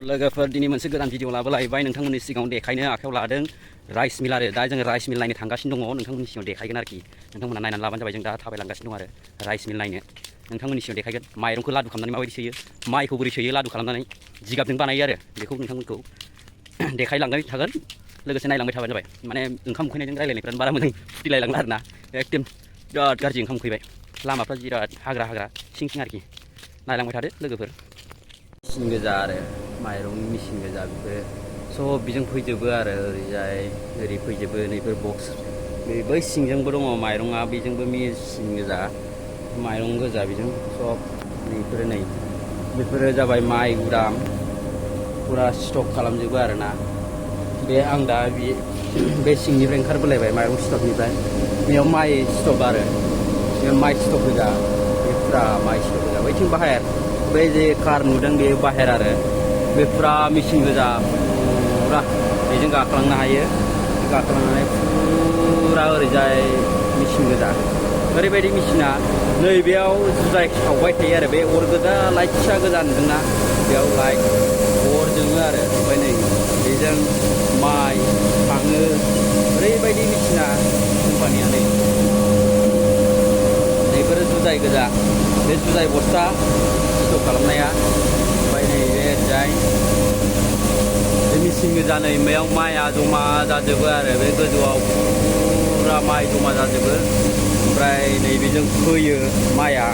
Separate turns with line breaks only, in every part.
लोगोफोर दिनै मोनसे गोदान भिडिअ लाबोलायबाय नोंथांमोननि सिगाङाव देखायनो आखायाव लादों राइस मिल आरो दा जोङो राइस मिल नायनो थांगासिनो दङ नोंथांमोननि सिगाङाव देखायगोन आरोखि नोंथांमोना नायनानै लाबानो जाबाय जों दा थाबायलांगासिनो दं आरो राइस मिल नायनो नोंथांमोननि सिगाङाव देखायगोन माइरंखौ लादु खालामनानै माबायदि सोयो माइखौ बोरै सोयो लादु खालामनानै जिगाबजों बानायो आरो बेखौ नोंथांमोनखौ देखायलांबाय थागोन लोगोसे नायलांबाय थाबानो जाबाय माने ओंखाम उखैनायजों रायलायनायफ्रानो बारा मोजां फुथिलायलांला आरोना एकदम बिराद गाज्रि ओंखाम उखैबाय लामाफ्रा बिराद हाग्रा सिं आरोखि नायलांबाय थादो लोगोफोर मेचिन गोजा आरो माइरंनि मेचिन गोजा बेफोरो सब बेजों फैजोबो आरो ओरैजाय ओरै फैजोबो नैफोर बक्स बै सिंजोंबो दङ माइरङा बेजोंबो मेचिन गोजा माइरं गोजा बेजों सब नैफोरो नै बेफोरो जाबाय माइ गुदाम फुरा स्टक खालामजोबो आरोना बे आं दा बे सिंनिफ्राय ओंखारबोलायबाय माइरं स्टकनिफ्राय बेयाव माइ स्टक आरो बे माइ स्टक गोजा बे फुरा माइ स्टक गोजा बैथिं बाहेर बे जे कार नुदों बे बाहेर आरो बे फुरा मेचिन गोजा फुरा बेजों गाखोलांनो हायो गाखोलांनानै फुरा ओरैजाय मेचिन गोजा ओरैबायदि मेचिना नैबेयाव जुजाय सावबाय थायो आरो बे अर गोजा लाइट फिसा गोजा नुदोंना बेयाव लाइट अर जोङो आरो ओमफ्राय नै बेजों माइ थाङो ओरैबायदि मेचिना कम्पानिया नैफोरो जुजाय गोजा बे जुजाय बस्था स्टक खालामनाया ओमफ्राय नैबे ओरैजाय बे मेचिन गोजा नै बेयाव माइआ जमा जाजोबो आरो बे गोजौआव फुरा माइ जमा जाजोबो ओमफ्राय नैबेजों फैयो माइआ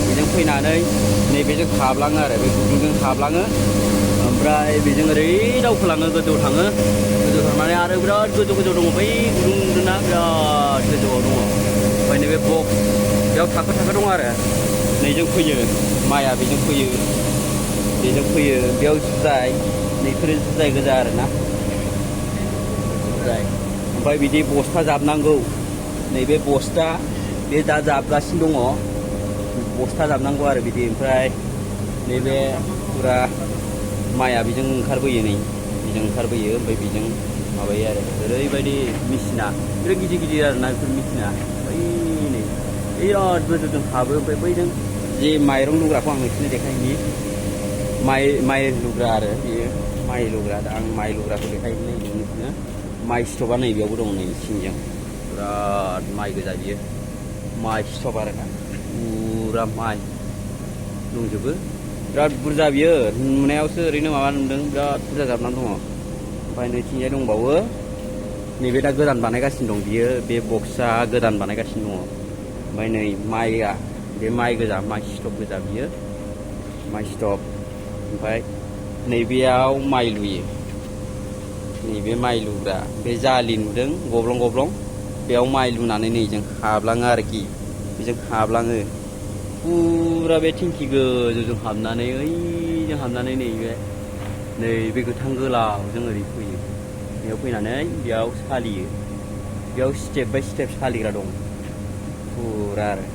बेजों फैनानै नैबेजों हाबलाङो आरो बे गुदुंजों हाबलाङो ओमफ्राय बेजों ओरै दावखोलाङो गोजौ थाङो गोजौ थांनानै आरो बिराद गोजौ दङ बै गुदुं नुदोंना बिराद गोजौआव दङ ओमफ्राय नैबे बक्स बेयाव थाखो दङ आरो नैजों फैयो माइआ बेजों फैयो बेयाव जुजाय नैफोरो जुजाय गोजा आरोना जुजाय ओमफ्राय बिदि बस्था जाबनांगौ नैबे बस्था बे दा जाबगासिनो दङ बस्था जाबनांगौ आरो बिदि ओमफ्राय नैबे फुरा माइआ बेजों ओंखारबोयो नै बेजों ओंखारबोयो ओमफ्राय बेजों माबायो आरो ओरैबायदि मेचिना बिराद गिदिर आरोना बेफोर मेचिना बै नै बिराद गोजौजों हाबो ओमफ्राय बैजों जे माइरं लुग्राखौ आं नोंसोरनो देखायनि माइ लुग्रा आरो बेयो माइ लुग्रा दा आं माइ लुग्राखौ देखायनो नोंसोरनो माइ स्टकआ नैबेयावबो दङ नै सिंजों बिराद माइ गोजा बियो माइ स्टक आरोना फुरा माइ दंजोबो बिराद बुरजा बियो नुनायावसो ओरैनो माबा नुदों बिराद बुरजा जाबनानै दङ ओमफ्राय नैथिंजाय दंबावो नैबे दा गोदान बानायगासिनो दं बियो बे बक्सआ गोदान बानायगासिनो दङ ओमफ्राय नै माइआ बे माइ गोजा माइ स्टक गोजा बियो माइ स्टक ओमफ्राय नैबेयाव माइ लुयो नैबे माइ लुग्रा बे जालि नुदों गब्लं बेयाव माइ लुनानै नैजों हाबलाङो आरोखि बेजों हाबलाङो फुरा बे टेंकि गोजौजों हाबनानै ओइजों हाबनानै नैबे गोथां गोलावजों ओरै फैयो बेयाव फैनानै बेयाव सालियो बेयाव स्टेप बाय स्टेप सालिग्रा दं फुरा आरो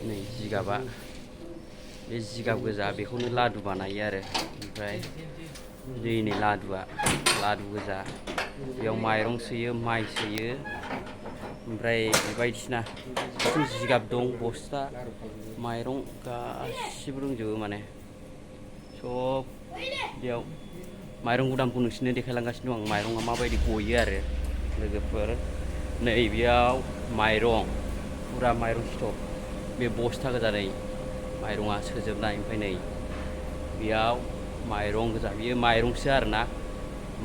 नै जिगाबा बे जिगाब गोजा बेखौनो लादु बानायो आरो ओमफ्राय नै लादु गोजा बेयाव माइरं सोयो माइ सोयो ओमफ्राय बायदिसिना जिगाब दं बस्था माइरं गासिबो दंजोबो माने सब बेयाव माइरं गुदामखौ नोंसोरनो देखायलांगासिनो दं आं माइरङा माबायदि गयो आरो लोगोफोर नै बेयाव माइरं फुरा माइरं स्टक बे बस्था गोजा नै माइरङा सोजोबनाय ओमफ्राय नै बेयाव माइरं गोजा बियो माइरंसो आरोना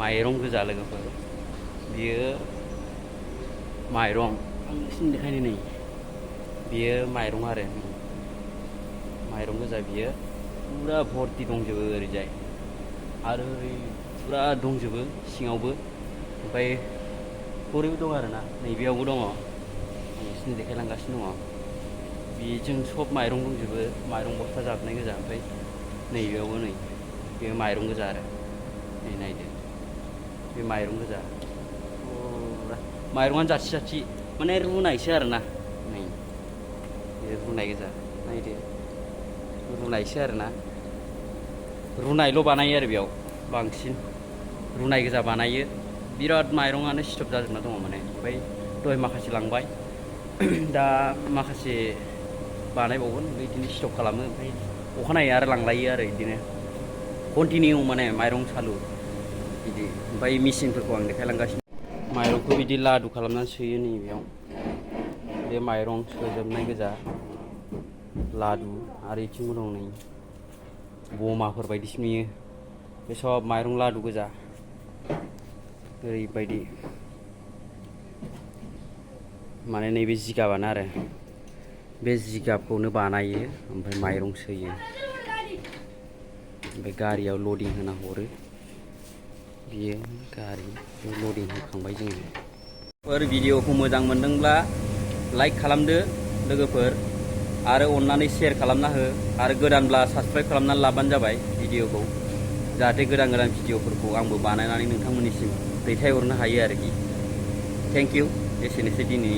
माइरं गोजा लोगोफोर बियो माइरं आं नोंसिनि देखायनो नै बियो माइरं आरो माइरं गोजा बियो फुरा भर्ति दंजोबो ओरैजाय आरो ओरै फुरा दंजोबो सिङावबो ओमफ्राय हरैबो दं आरोना नैबेयावबो दङ आं नोंसिनो देखायलांगासिनो दङ बेजों सब माइरं दंजोबो माइरं बस्था जाबनाय गोजा ओमफ्राय नैबेयावबो नै बे माइरं गोजा आरो नै नायदो बे माइरं गोजा माइरङानो जाथि माने रुनायसो आरोना नै बे रुनाय गोजा नायदो रुनायसो आरोना रुनायल' बानायो आरो बेयाव बांसिन रुनाय गोजा बानायो बिराद माइरङानो स्टक जाजोबना दङ माने ओमफ्राय दहाय माखासे लांबाय दा माखासे बानायबावगोन बिदिनो स्टक खालामो ओमफ्राय अखानायै आरो लांलायो आरो बिदिनो कन्टिनिउ माने माइरं सालु बिदि ओमफ्राय मेचिनफोरखौ आं देखायलांगासिनो माइरंखौ बिदि लादु खालामनानै सोयो नैबेयाव बे माइरं सोजोबनाय गोजा लादु आरो इथिंबो दं नै बमाफोर बायदिसो नुयो बे सब माइरं लादु गोजा ओरैबायदि माने नैबे जिगाबानो आरो बे जिगाबखौनो बानायो ओमफ्राय माइरं सोयो ओमफ्राय गारियाव लडिं होना हरो बियो गारि लडिं होखांबाय जोङो भिडिअखौ मोजां मोनदोंब्ला लाइक खालामदो लोगोफोर आरो अननानै शेयार खालामना हो आरो गोदानब्ला साबस्क्राइब खालामनानै लाबानो जाबाय भिडिअखौ जाहाथे गोदान गोदान भिडिअफोरखौ आंबो बानायनानै नोंथांमोननिसिम दैथायहरनो हायो आरोखि थेंक इउ एसेनोसै दिनै